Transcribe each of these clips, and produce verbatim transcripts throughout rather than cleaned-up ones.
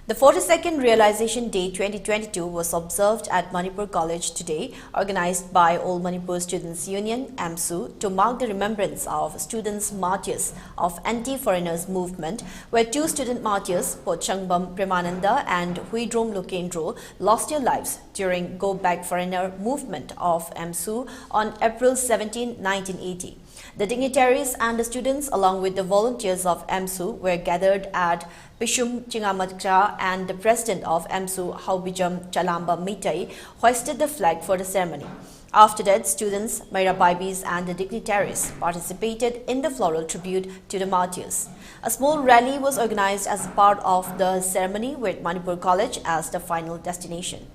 The forty-second Realization Day twenty twenty-two was observed at Manipur College today, organized by All Manipur Students Union, AMSU, to mark the remembrance of students martyrs of anti-foreigners movement, where two student martyrs, Pochambam Premananda and Huidrom Lokendro, lost their lives during Go Back Foreigner movement of AMSU on April seventeenth, nineteen eighty. The dignitaries and the students, along with the volunteers of AMSU, were gathered at Pishum Chingamatcha and the president of AMSU, Haubijam Chalamba Mitai, hoisted the flag for the ceremony. After that, students, Meira Baibis, and the dignitaries participated in the floral tribute to the martyrs. A small rally was organized as part of the ceremony, with Manipur College as the final destination.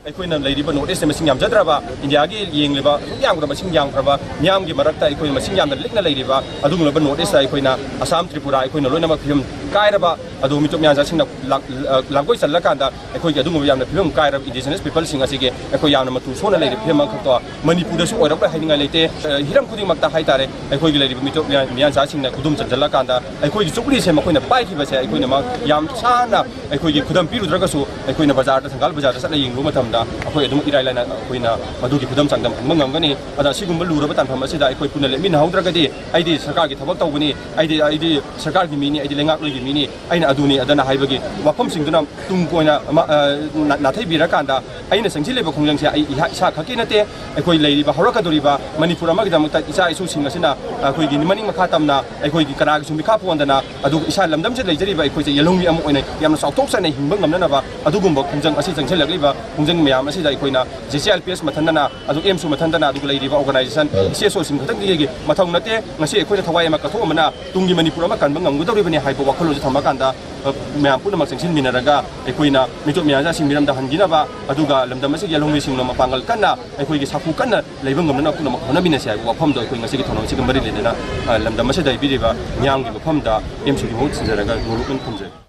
ꯑꯩꯈꯣꯏꯅ ꯂꯩꯔꯤꯕ north east ꯃꯁꯤꯡ ꯌꯥꯝꯖꯗ꯭ꯔꯕ, ꯏꯟꯗꯤꯌꯥꯒꯤ ꯌꯦꯡꯂꯤꯕ ꯑꯁꯨꯛ ꯌꯥꯝꯈ꯭ꯔꯕ, ꯃꯁꯤꯡ ꯌꯥꯝꯈ꯭ꯔꯕ ꯃꯤꯌꯥꯝꯒꯤ ꯃꯔꯛꯇ ꯑꯩꯈꯣꯏꯅ ꯃꯁꯤꯡ ꯌꯥꯝꯅ ꯂꯤꯛꯅ ꯂꯩꯔꯤꯕ ꯑꯗꯨꯒꯨꯝꯂꯕ ꯅꯣꯔꯠ ꯏꯁꯇ ꯑꯩꯈꯣꯏꯅ ꯑꯁꯥꯝ, ꯇ꯭ꯔꯤꯄꯨꯔꯥ, ꯑꯩꯈꯣꯏꯅ ꯂꯣꯏꯅꯃꯛ ꯐꯤꯕꯝ ꯀꯥꯏꯔꯕ, ꯑꯗꯨ ꯃꯤꯇꯣꯞ ꯃꯤꯌꯥꯟꯆꯥꯁꯤꯡꯅ ꯂꯥꯛ-, ꯑ, ꯂꯥꯡꯒꯣꯏ ꯆꯜꯂꯀꯥꯟꯗ ꯑꯩꯈꯣꯏꯒꯤ ꯑꯗꯨꯒꯨꯝꯕ ꯌꯥꯝꯅ ꯐꯤꯕꯝ ꯀꯥꯏꯔꯕ ꯏꯟꯗꯤꯖꯤꯅꯁ ꯄꯤꯄꯜꯁꯤꯡ ꯑꯁꯤꯒꯤ ꯑꯩꯈꯣꯏ ꯌꯥꯝꯅ ꯃꯇꯨ ꯁꯣꯟꯅ ꯂꯩꯔꯤꯕ ꯐꯤꯕꯝ ꯑꯃꯈꯛꯇꯣ ꯃꯅꯤꯄꯨꯔꯗꯁꯨ ꯑꯣꯏꯔꯛꯂꯣꯏ ꯍꯥꯏꯅꯤꯡꯉꯥꯏ ꯂꯩꯇꯦ꯫ ꯑ, ꯍꯤꯔꯝ ꯈꯨꯗꯤꯡꯃꯛꯇ ꯍꯥꯏꯇꯥꯔꯦ, ꯑꯩꯈꯣꯏꯒꯤ ꯂꯩꯔꯤꯕ ꯃꯤꯇꯣꯞ ꯃꯤꯌꯥꯟ-, ꯃꯤꯌꯥꯟꯆꯥꯁꯤꯡꯅ ꯈꯨꯗꯨꯝ ꯆꯟꯁꯤꯜꯂꯀꯥꯟꯗ ꯑꯩꯈꯣꯏꯒꯤ ꯆꯨꯞꯂꯤꯁꯦ ꯃꯈꯣꯏꯅ ꯄꯥꯏꯈꯤꯕꯁꯦ ꯑꯩꯈꯣꯏꯅ ꯃꯥ-, ꯌꯥꯝ ꯁꯥꯟꯅ ꯑꯩꯈꯣꯏꯒꯤ ꯈꯨꯗꯝ ꯄꯤꯔꯨꯗ꯭ꯔꯒꯁꯨ, ꯑꯩꯈꯣꯏꯅ ꯕꯖꯥꯔꯗ, ꯊꯪꯒꯥꯜ ꯕꯖꯥꯔꯗ ꯆꯠꯂ ꯌꯦꯡꯂꯨꯕ ꯃꯇꯝꯗ ꯑꯩꯈꯣꯏ ꯑꯗꯨꯝ ꯏꯔꯥꯏ ꯂꯥꯏꯅ ꯑꯩꯈꯣꯏꯅ ꯃꯗꯨꯒꯤ ꯈꯨꯗꯝ ꯆꯥꯡꯗꯝ ꯐꯪꯕ ꯉꯝꯒꯅꯤ꯫ ꯑꯗ ꯑꯁꯤꯒꯨꯝꯕ ꯂꯨꯔꯕ ꯇꯥꯟꯐꯝ ꯑꯁꯤꯗ ꯑꯩꯈꯣꯏ ꯄꯨꯟꯅ ꯂꯦꯞꯃꯤꯟꯅꯍꯧꯗ꯭ꯔꯒꯗꯤ, ꯑꯩꯗꯤ ꯁꯔꯀꯥꯔꯒꯤ ꯊꯕꯛ ꯇꯧꯕꯅꯤ, ꯑꯩꯗꯤ, ꯑꯩꯗꯤ ꯁꯔꯀꯥꯔꯒꯤ ꯃꯤꯅꯤ, ꯑꯩꯗꯤ ꯂꯩꯉꯥꯛꯂꯣꯏꯒꯤ ꯃꯤꯅꯤ, ꯑꯩꯅ ꯑꯗꯨꯅꯤ ꯑꯗꯅ ꯍꯥꯏꯕꯒꯤ ꯋꯥꯐꯝꯁꯤꯡꯗꯨꯅ ꯇꯨꯡ ꯀꯣꯏꯅ ꯑꯃ, ꯑ, ꯅꯥ-, ꯅꯥꯊꯩꯕꯤꯔꯀꯥꯟꯗ, ꯑꯩꯅ ꯆꯪꯁꯤꯜꯂꯤꯕ ꯈꯣꯡꯖꯪꯁꯦ ꯑꯩ ꯏꯍꯥ-, ꯏꯁꯥ ꯈꯛꯀꯤ ꯅꯠꯇꯦ, ꯑꯩꯈꯣꯏ ꯂꯩꯔꯤꯕ ꯍꯧꯔꯛꯀꯗꯧꯔꯤꯕ ꯃꯅꯤꯄꯨꯔ ꯑꯃꯒꯤꯗꯃꯛꯇ ꯏꯆꯥ ꯏꯁꯨꯁꯤꯡ ꯑꯁꯤꯅ ꯑꯩꯈꯣꯏꯒꯤ ꯃꯅꯤꯡ ꯃꯈꯥ ꯇꯝꯅ ꯑꯩꯈꯣꯏꯒꯤ ꯀꯅꯥꯒꯤꯁꯨ ꯃꯤꯈꯥ ꯄꯣꯟꯗꯅ, ꯑꯗꯨꯒ ꯏꯁꯥ ꯂꯝꯗꯝꯁꯤꯗ ꯂꯩꯖꯔꯤꯕ ꯑꯩꯈꯣꯏꯁꯦ ꯌꯦꯜꯍꯧꯃꯤ ꯑꯃ ꯑꯣꯏꯅ ꯌꯥꯝꯅ ꯆꯥꯎꯊꯣꯛꯆꯅ ꯍꯤꯡꯕ ꯉꯝꯅꯅꯕ ꯑꯗꯨꯒꯨꯝꯕ ꯈꯣꯡꯖꯪ ꯑꯁꯤ ꯆꯪꯁꯤꯜꯂꯛꯂꯤꯕ ꯈꯣꯡꯖꯪ ꯃꯌꯥꯝ ꯑꯁꯤꯗ ꯑꯩꯈꯣꯏꯅ J C I L P S ꯃꯊꯟꯇꯅ, ꯑꯗꯨ ꯑꯦꯝꯁꯨ ꯃꯊꯟꯇꯅ, ꯑꯗꯨꯒ ꯂꯩꯔꯤꯕ ꯑꯣꯔꯒꯅꯥꯏꯖꯦꯁꯟ ꯁꯤ ꯑꯦꯁ ꯑꯣꯁꯤꯡ ꯈꯛꯇꯪꯒꯤ ꯃꯊꯧ ꯅꯠꯇꯦ꯫ ꯉꯁꯤ ꯑꯩꯈꯣꯏꯅ ꯊꯋꯥꯏ ꯑꯃ ꯀꯠꯊꯣꯛꯑꯝꯕꯅ ꯇꯨꯡꯒꯤ ꯃꯅꯤꯄꯨꯔ ꯑꯃ ꯀꯟꯕ ꯉꯝꯒꯗꯧꯔꯤꯕꯅꯤ ꯍꯥꯏꯕ ꯋꯥꯈꯜꯂꯣꯟꯁꯤ ꯊꯝꯃꯀꯥꯟꯗ, ꯑ, ꯃꯌꯥꯝ ꯄꯨꯝꯅꯃꯛ ꯆꯪꯁꯤꯟꯃꯤꯟꯅꯔꯒ ꯑꯩꯈꯣꯏꯅ ꯃꯤꯇꯣꯞ ꯃꯤꯌꯥꯟꯆꯥꯁꯤꯡ ꯃꯤꯔꯝꯗ ꯍꯟꯈꯤꯅꯕ, ꯑꯗꯨꯒ ꯂꯝꯗꯝ ꯑꯁꯤꯒꯤ ꯌꯦꯜꯍꯧꯃꯤꯁꯤꯡꯅ ꯃꯄꯥꯡꯒꯜ ꯀꯟꯅ ꯑꯩꯈꯣꯏꯒꯤ ꯁꯥꯐꯨ ꯀꯟꯅ ꯂꯩꯕ ꯉꯝꯅꯅꯕ ꯄꯨꯝꯅꯃꯛ ꯍꯣꯠꯅꯃꯤꯟꯅꯁꯤ ꯍꯥꯏꯕ ꯋꯥꯐꯝꯗꯣ ꯑꯩꯈꯣꯏ ꯉꯁꯤꯒꯤ ꯊꯧꯔꯝ ꯑꯁꯤꯒ ꯃꯔꯤ ꯂꯩꯅꯅ, ꯑ, ꯂꯝꯗꯝ ꯑꯁꯤꯗ ꯍꯥꯏꯕꯤꯔꯤꯕ ꯃꯤꯌꯥꯝꯒꯤ ꯃꯐꯝꯗ ꯑꯦꯝꯁꯨꯒꯤ ꯃꯍꯨꯠ ꯁꯤꯟꯖꯔꯒ ꯅꯣꯂꯨꯛ ꯑꯣꯏꯅ ꯊꯝꯖꯔꯤ꯫